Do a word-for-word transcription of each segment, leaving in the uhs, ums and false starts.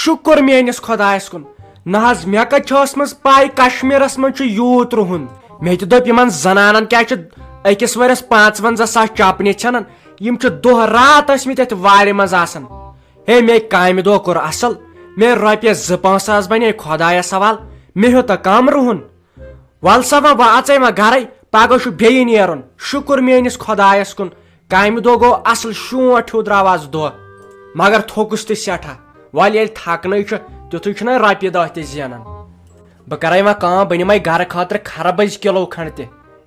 شُکُر میٲنِس خۄدایَس کُن۔ نہ حظ، مےٚ کَتہِ چھِ ٲسمٕژ پَے کشمیٖرَس منٛز چھُ یوٗت رُہُن۔ مےٚ تہِ دوٚپ، یِمَن زنانَن کیٛاہ چھِ أکِس ؤرِیَس پانٛژوَنٛزاہ ساس چپنہِ ژھٮ۪نان؟ یِم چھِ دۄہ راتھ ٲسمٕتۍ یَتھ وارِ منٛز آسان۔ ہے، مےٚ کامہِ دۄہ کوٚر اَصٕل، مےٚ رۄپیَس زٕ پانٛژھ ساس بَنے خۄدایَس حوال، مےٚ ہیوٚت کَم رُہُن۔ وَل سا وۄنۍ، بہٕ اَژَے وۄنۍ گَرَے، پَگاہ چھُ بیٚیہِ نیرُن۔ شُکُر میٛٲنِس خۄدایَس کُن، کامہِ دۄہ گوٚو اَصٕل، شونٛٹھ ہیوٗ درٛاو آز دۄہ، مگر تھوٚکُس تہِ سٮ۪ٹھاہ۔ وَلہٕ ییٚلہِ تھَکنَے چھُ، تیُتھُے چھُنہ رۄپیہِ دَہ تہِ زینان۔ بہٕ کَرَے وۄنۍ کٲم، بہٕ نِمَے گَرٕ خٲطرٕ خربٕزۍ کِلوٗ کھنٛڈ تہِ،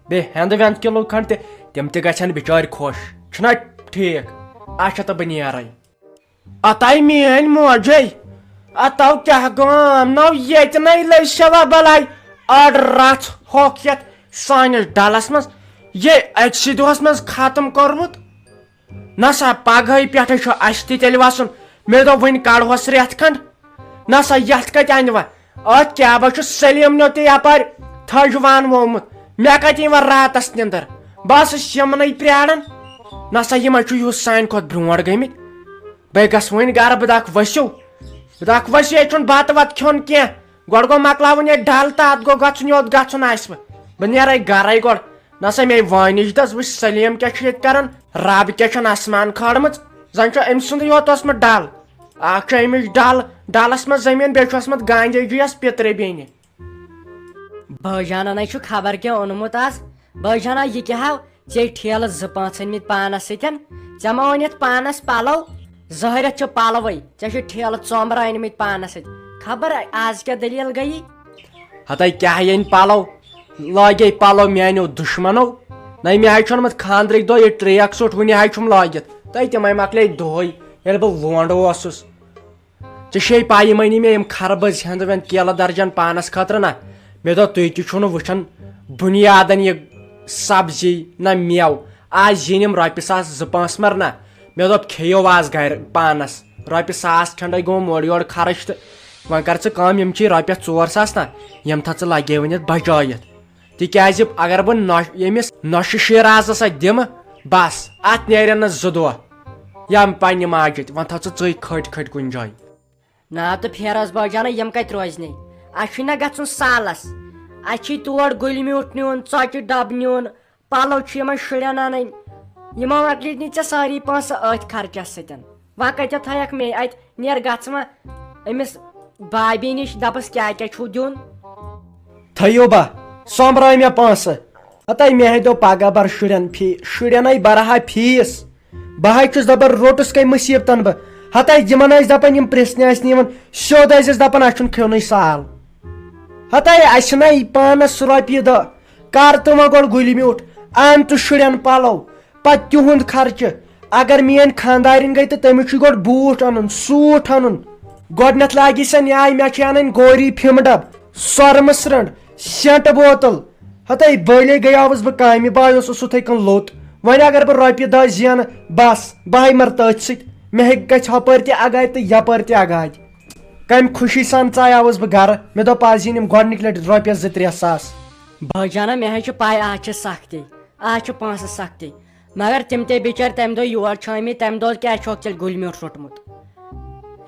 بیٚیہِ ہٮ۪نٛدٕ وٮ۪نٛدٕ کِلوٗ کھنٛڈ تہِ، تِم تہِ گژھن بِچٲرۍ خۄش۔ چھُنہ ٹھیٖک؟ اچھا، تہٕ بہٕ نیرَے۔ اتاے میٲنۍ موجے، اتو کیاہ گام نو ییٚتہِ نے لٔج شوا بلاے۔ اڑ رژھ ہوکھ یتھ سٲنِس ڈلس منٛز، یہِ أکسٕے دۄہس منٛز ختم کوٚرمُت۔ نہ سا، پگہٕے پٮ۪ٹھے چھُ اسہِ تہِ تیٚلہِ وسُن۔ مےٚ دوٚپ، وُنہِ کڑہوس رٮ۪تھ کھنٛڈ۔ نہ سا، یتھ کتہِ انہِ وۄنۍ؟ اتھ کیٛاہ، بہٕ چھُس سلیمنیو تہِ یپارۍ تھج وان وومُت۔ مےٚ کتہِ یِوان راتس نِندٕر؟ بہٕ ٲسٕس یِمنٕے پرٛاران۔ نہ سا، یِمے چھُ یُہُس سانہِ کھۄتہٕ برونٛٹھ گٔمٕتۍ۔ بہٕ گژھٕ وۄنۍ گرٕ، بہٕ دَکھ ؤسِو۔ بہٕ دَکھ ؤسِو، ییٚتہِ چھُنہٕ بَتہٕ وَتہٕ کھیوٚن کینٛہہ۔ گۄڈٕ گوٚو مۄکلاوُن ییٚتہِ ڈَل تہٕ اَتھ گوٚو گژھُن، یوٚت گژھُن آسہِ وۄنۍ۔ بہٕ نیرَے گرَے گۄڈٕ۔ نہ سا، مے وٲنِج دَس، وٕچھ سلیٖم کیٛاہ چھُ ییٚتہِ کران۔ رَب کیٛاہ چھُن آسمان کھٲلمٕژ؟ زَن چھُ أمۍ سُنٛدُے یوت اوسمُت ڈَل۔ اَکھ چھُ أمِس ڈَل، ڈَلَس منٛز زٔمیٖن، بیٚیہِ چھُ اوسمُت گاندھی جی یَس پِترِ بیٚنہِ۔ بٲے جانن ہے چھُ خبر کیٛاہ اوٚنمُت آز۔ بٲے جانا، یہِ کیٛاہ ہاو؟ ژےٚ ٹھیلہٕ زٕ پانٛژھ أنمٕتۍ پانس سۭتۍ۔ ژےٚ ما أنِتھ پانس پلو؟ زہرٮ۪تھ چھِ پلوے، ژےٚ چھِ ٹھیلہٕ ژومبرٕ أنمٕتۍ پانس سۭتۍ۔ خبر آز کیٛاہ دٔلیٖل گٔیی؟ ہتے کیٛاہ أنۍ پلو؟ لاگے پلو میانیو دُشمنو۔ نَے مےٚ ہاے چھُ اوٚنمُت خانٛدرٕکۍ دۄہ یہِ ٹریک سوٗٹ، وُنہِ ہاے چھُم لٲگِتھ۔ تہٕ تِمے مۄکلے دۄہے، ییٚلہِ بہٕ لونڈٕ اوسُس۔ ژےٚ چھے پَے، یِم أنی مےٚ یِم خربٕز ہٮ۪نٛد وٮ۪نٛد کیلہٕ درجن پانس خٲطرٕ نا۔ مےٚ دوٚپ، تُہۍ تہِ چھُو نہٕ وٕچھان بُنیادن یہِ سبزی نہ مٮ۪و۔ آز زیٖنۍ یِم رۄپیہِ ساس زٕ پانٛژھ مر نا۔ مےٚ دوٚپ، کھیٚیِو آز گرِ پانس۔ رۄپیہِ ساس کھنٛڈے گوٚو مورٕ یورٕ خرٕچ تہٕ وۄنۍ کر ژٕ کٲم، یِم چھی رۄپیَس ژور ساس نا، یِم تھاو ژٕ لگے ؤنِتھ بچٲیِتھ۔ تِکیٛازِ اگر بہٕ نۄش-، ییٚمِس نۄشہِ شیرازس اتھِ دِمہٕ، بس، اتھ نیرن نہٕ زٕ دۄہ۔ یا پننہِ ماجہِ اتھِ، وۄنۍ تھاو ژٕ ژٕے کھٔٹۍ کھٔٹۍ کُنہِ جایہِ۔ نا تہٕ فیروز بٲے جانا، یِم کتہِ روزنٕے؟ اسہِ چھُے نہ گژھُن سالس۔ اسہِ چھُے تور گُلۍ میوٗٹھ نیُن، ژۄچہِ ڈبہٕ نیُن، پلو چھِ یِمن شُرٮ۪ن انٕنۍ۔ یِمو مۄکلہِ نہٕ ژےٚ سٲری پونٛسہٕ أتھۍ خرچس سۭتۍ۔ وۄنۍ کتہِ تھایکھ مے اتہِ؟ نیر گژھ وۄنۍ أمِس بابی نِش، دپس کیٛاہ کیٛاہ چھُو دیُن۔ تھٲیِو با، سومبرٲے مےٚ پونٛسہٕ۔ ہتے مےٚ ہے دوٚپ پگاہ بر شُرٮ۪ن فی-، شُرٮ۪ن ہے برٕ ہا فیٖس۔ بہٕ ہاے چھُس دَپان، روٚٹُس کَمہِ مُصیٖبتَن بہٕ؟ ہَتاے یِمَن ٲسۍ دَپان، یِم پرٛژھنہِ ٲسۍ نہٕ یِوان، سیوٚد ٲسۍ أسۍ دَپان، اَسہِ چھُنہٕ کھیوٚنُے سال۔ ہَتاے اَسہِ چھِنَے پانَس رۄپیہِ دَہ، کَر تہٕ وۄنۍ گۄڈٕ گُلۍ میوٗٹھ، اَن تہٕ شُرٮ۪ن پَلو، پَتہٕ تِہُنٛد خرچہٕ۔ اگر میٛٲنۍ خانٛدارِنۍ گٔے تہٕ تٔمِس چھُے گۄڈٕ بوٗٹھ اَنُن، سوٗٹھ اَنُن۔ گۄڈٕنٮ۪تھ لاگی سۄ نیٛاے، مےٚ چھِ اَنٕنۍ گوری پھِمہٕ ڈَبہٕ، سۄرمہٕ سرٛنٛڈ، سٮ۪نٛٹ بوتل۔ ہتے بٔلۍ گٔیاوُس بہٕ کامہِ، بہٕ آیوس سُہ تھے کٔنۍ لوٚت۔ وۄنۍ اگر بہٕ رۄپیہِ دہ زینہٕ، بس، بہٕ ہاے مر تٔتھۍ سۭتۍ۔ مےٚ ہیٚکہِ گژھِ ہۄپٲرۍ تہِ اگادِ تہٕ یپٲرۍ تہِ اگادِ۔ کمہِ خوشی سان ژایاوُس بہٕ گرٕ۔ مےٚ دوٚپ، از یِن یِم گۄڈنِکۍ لٹہِ رۄپیس زٕ ترٛےٚ ساس۔ بٲے جانا، مےٚ حظ چھِ پاے، از چھِ سختی، از چھِ پونٛسہٕ سختی۔ مگر تِم تے بِچٲرۍ تَمہِ دۄہ یور چھٲمٕتۍ، تَمہِ دۄہ کیٛازِ چھُکھ تیٚلہِ گُلۍ میوٗٹھ روٚٹمُت؟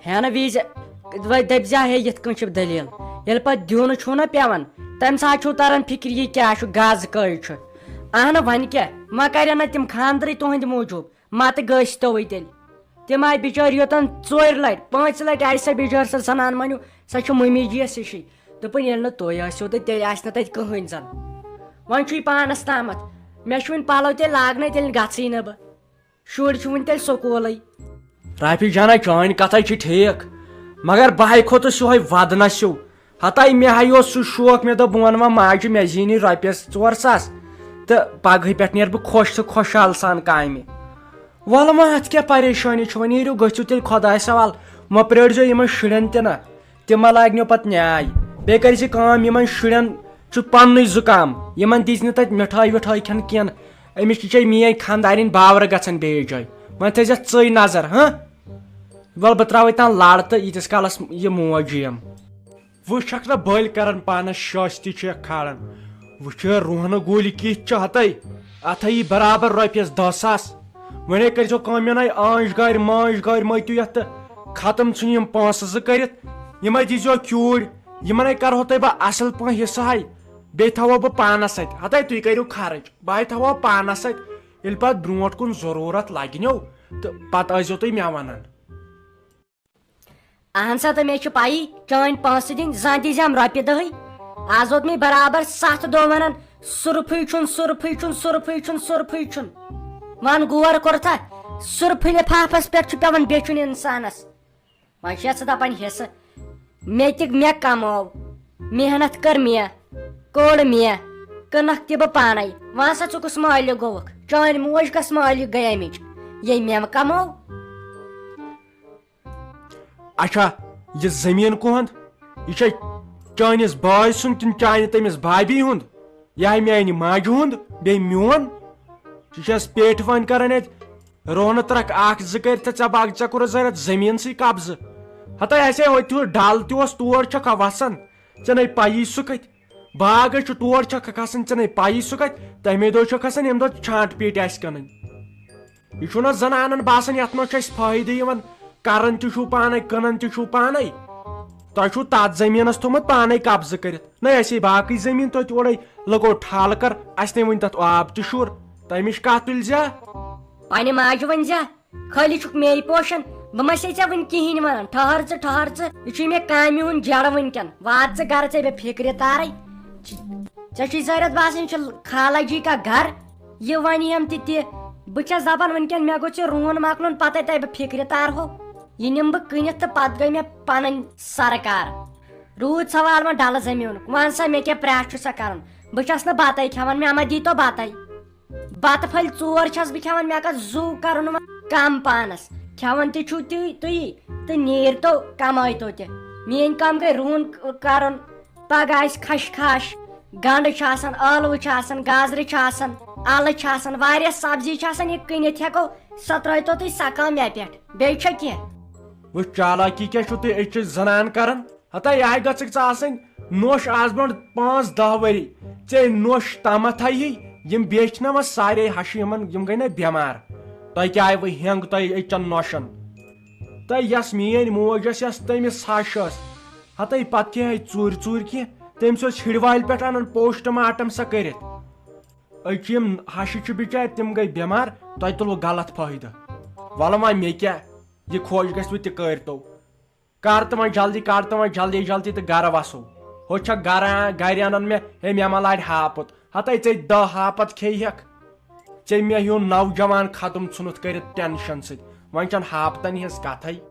ہے نہٕ وِزِ وۄنۍ دٔپۍ زِ ہے یِتھ کٔنۍ چھُ دٔلیٖل۔ ییٚلہِ پَتہٕ دیُن چھُو نہ پٮ۪وان، تَمہِ ساتہٕ چھُو تَران فِکرِ یہِ کیٛاہ چھُ، گازٕ کٔہۍ چھُ۔ اہنہٕ وۄنۍ کیٛاہ، وۄنۍ کَرن نہ تِم خانٛدرٕے تُہٕنٛدِ موٗجوٗب، مَتہٕ گٔژھۍ توے تیٚلہِ۔ تِم آیہِ بِچٲرۍ یوٚتَن ژورِ لَٹہِ، پانٛژِ لَٹہِ آیہِ سۄ بِچٲر، سۄ زَنان مٲنِو، سۄ چھِ مٔمی جی یَس ہِشی۔ دوٚپُن، ییٚلہِ نہٕ تُہۍ ٲسِو تہٕ تیٚلہِ آسہِ نہٕ تَتہِ کٕہٕنۍ زَن۔ وۄنۍ چھُے پانَس تامَتھ۔ مےٚ چھُ وۄنۍ پَلو تیٚلہِ لاگنَے، تیٚلہِ گژھٕے نہٕ بہٕ۔ شُرۍ چھِ وُنہِ تیٚلہِ سکوٗلٕے۔ رافی جانا، چٲنۍ کَتھَے چھِ ٹھیٖک، مگر بہٕ ہَے کھوٚتُس یِہوٚے وَدنَس ہیوٗ۔ ہَتاے مےٚ ہَے اوس سُہ شوق، مےٚ دوٚپ، بہٕ وَنہٕ وۄنۍ ماجہِ، مےٚ زیٖنی رۄپیَس ژور ساس تہٕ پَگہٕے پٮ۪ٹھ نیرٕ بہٕ خۄش تہٕ خۄشحال سان کامہِ۔ وَلہٕ وۄنۍ، اَتھ کیٛاہ پریشٲنی چھِ؟ وۄنۍ نیٖرِو، گٔژھِو تیٚلہِ خۄدایَس حوال، مہ پرٛٲرۍزیو یِمَن شُرٮ۪ن تہِ نہ۔ تِم ما لاگنو پتہٕ نیاے۔ بیٚیہِ کٔرۍ زِ کٲم، یِمن شُرٮ۪ن چھُ پننُے زُکام، یِمن دِزِ نہٕ تتہِ مِٹھٲے وِٹھٲے کھٮ۪نہٕ کینٛہہ۔ أمِس چھِ چے میٲنۍ خانٛدارِنۍ باورٕ گژھان بیٚیِس جایہِ۔ وۄنۍ تھٲیزٮ۪س ژٕے نظر، ہاں؟ وَلہٕ بہٕ ترٛاوَے تام لڑ تہٕ ییٖتِس کالس یہِ موج یِم۔ وٕچھکھ نہ بٔلۍ کران پانس شٲستی چھُ کھالان۔ وٕچھ روہنہٕ گوٗلۍ کِتھ چھِ ہتَے۔ اتھ ہا یی برابر رۄپیس دہ ساس۔ وۄنۍ کٔرۍزیو کٲم، مےٚ نَے آنٛچ گارِ مانٛچ گارِ مٲتِو یتھ تہٕ ختم ژھٕنہِ یِم پونٛسہٕ زٕ کٔرِتھ، یِمے دیٖزیو کیوٗرۍ، یِمنے کرہو تۄہہِ بہٕ اصل پٲٹھۍ حصہٕ ہاے، بیٚیہِ تھاوو بہٕ پانس اتھِ۔ ہتے تُہۍ کٔرِو خرٕچ، بہٕ ہاے تھاوو پانس اتھِ، ییٚلہِ پتہٕ برونٛٹھ کُن ضروٗرت لگہِ نیو تہٕ پتہٕ ٲسۍزیو تُہۍ مےٚ ونان۔ اہن سا، تہٕ مےٚ چھِ پَیی، چٲنۍ پونٛسہٕ دِنۍ، زانٛہہ دِیٖزٮ۪م رۄپیہِ دَہٕے۔ آز ووت مےٚ برابر ستھ دۄہ وَنان، سُرفٕے چھُن، سُرفٕے چھُن، سُرفٕے چھُن، سُرفٕے چھُن۔ وَن غور کوٚرتھا، سُرفہٕ لِفافَس پٮ۪ٹھ چھُ پٮ۪وان بیچھُن اِنسانَس۔ وۄنۍ چھِ ژٕ دَپان حِصہٕ، مےٚ تہِ مےٚ کَمٲو، محنت کٔر مےٚ، کوٚڑ مےٚ، کٕنَکھ تہِ بہٕ پانَے۔ وَن سا، ژٕ کُس مٲلِک گوٚوُکھ؟ چٲنۍ موج کۄس مٲلِک گٔے اَمِچ، ییٚمۍ مےٚ کَمٲو؟ اچھا، یہِ زٔمیٖن کُہُنٛد؟ یہِ چھا چٲنِس بٲے سُنٛد کِنہٕ چانہِ تٔمِس بھابھی ہُنٛد؟ یا میٛانہِ ماجہِ ہُنٛد، بیٚیہِ میون؟ ژٕ چھَس پیٹہِ وۄنۍ کران اَتہِ رونہٕ ترٛکھ اکھ زٕ کٔرِتھ تہٕ ژےٚ باغ، ژےٚ کوٚرُتھ زَن اَتھ زٔمیٖنسٕے قبضہٕ۔ ہتا اَسے ہوٚتہِ ہیوٚر ڈل تہِ اوس، تور چھَکھ وَسان، ژےٚ نے پَیی سُہ کَتہِ۔ باغ ہے چھُ، تور چھَکھ کھسان، ژےٚ نے پَیی سُہ کَتہِ۔ تَمے دۄہ چھَکھ کھسان، ییٚمہِ دۄہ چھانٛٹ پیٖٹۍ آسہِ کٕنٕنۍ۔ یہِ چھُنہ زنانن باسان، یتھ منٛز چھُ اسہِ فٲیدٕ یِوان، کران تہِ چھُو پانے، کٕنان تہِ چھُو پانے۔ تۄہہِ چھُو تتھ زٔمیٖنس تھوٚمُت پانے قبضہٕ کٔرِتھ۔ نہ، اسی باقٕے زٔمیٖن توتہِ اورے لگو ٹھالہٕ کر، اسہِ نے وُنہِ تتھ آب تہِ شوٗر۔ تمِچ کتھ تُلۍ زیہ۔ پننہِ ماجہِ ؤنۍ زیہ، خٲلی چھُکھ مے پوشان، بہٕ ما چھسے ژےٚ وُنہِ کِہیٖنۍ ونان۔ ٹھہر ژٕ، ٹھہر ژٕ، یہِ چھُے مےٚ کامہِ ہُنٛد جڑ وُنکٮ۪ن۔ وات ژٕ گرٕ، ژےٚ بے فکرِ تارے۔ ژےٚ چھُے ظٲہرت باسان، یہِ چھُ خالہ جی کا گھر۔ یہِ ونہِ ہم تہِ تہِ۔ بہٕ چھَس دپان وٕنکٮ۪ن مےٚ گوٚژھ یہِ روٗن مۄکلُن، پتَے تۄہہِ بہٕ فِکرِ تارہو۔ یہِ نِمہٕ بہٕ کٕنِتھ تہٕ پتہٕ گٔے مےٚ پنٕنۍ سرکار۔ روٗد سوال وۄنۍ ڈلہٕ زٔمیٖنُک، وَن سا مےٚ کیٛاہ پرٛاہ چھُ سا کرُن؟ بہٕ چھَس نہٕ بتَے کھٮ۪وان، مےٚ ما دیٖتو بتَے؟ بتہٕ پھٔلۍ ژور چھَس بہٕ کھٮ۪وان، مےٚ کَتھ زُو کرُن وۄنۍ کم پانس؟ کھٮ۪وان تہِ چھُو تُہۍ، تُہی تہٕ نیٖرتو کمٲیتو تہِ۔ میٛٲنۍ کٲم گٔے روٗن کرُن، پگاہ آسہِ کھش کھش، گنڈٕ چھِ آسان، ٲلوٕ چھِ آسان، گازرِ چھِ آسان، الہٕ چھِ آسان، واریاہ سبزی چھِ آسان، یہِ کٕنِتھ ہٮ۪کو، سۄ ترٲیتو تُہۍ سۄ کٲم مےٚ پٮ۪ٹھ۔ بیٚیہِ چھا کینٛہہ؟ وٕچھ چالاکی کیٛاہ چھُو تُہۍ أزچہِ زنان کران؟ ہتا یہِ ہاے گٔژھٕکھ ژٕ آسٕنۍ نوٚش آز برونٛٹھ پانٛژھ دَہ ؤری۔ ژےٚ نوٚش تامتھ ہا یی، یِم بیچھِ نہ وۄنۍ سارے ہشہِ یِمن، یِم گٔے نہ بٮ۪مار۔ تۄہہِ کیٛاہ آیہِ وۄنۍ ہٮ۪نٛگ تۄہہِ أزچٮ۪ن نوٚشن؟ تۄہہِ یۄس میٛٲنۍ موج ٲس، یۄس تٔمِس ہش ٲس، ہتے پتہٕ کیٛاہ آے ژوٗرِ ژوٗرِ کینٛہہ؟ تٔمۍ سُہ ٲسۍ ہِڑوالہِ پٮ۪ٹھ انان post mortem سۄ کٔرِتھ۔ أزۍ چھِ یِم ہشہِ چھِ بِچارِ، تِم گٔے بٮ۪مار، تۄہہِ تُلوٕ غلط فٲیدٕ۔ وَلہٕ وۄنۍ مےٚ کیٛاہ، یہِ خۄش گژھِ وٕ تہِ کٔرۍتو۔ کر تہٕ وۄنۍ جلدی، کر تہٕ وۄنۍ جلدی جلدی تہٕ گرٕ وَسو۔ ہُتہِ چھا گرٕ، گرِ اَنان مےٚ، ہے مےٚ ما لارِ ہاپُت۔ ہتے ژےٚ دَہ ہاپت کھیٚیہِ ہٮ۪کھ۔ ژےٚ مےٚ ہیوٗ نوجوان ختم ژھُنُتھ کٔرِتھ tension سۭتۍ۔ وۄنۍ چھَنہٕ ہاپتن ہِنٛز کتھے۔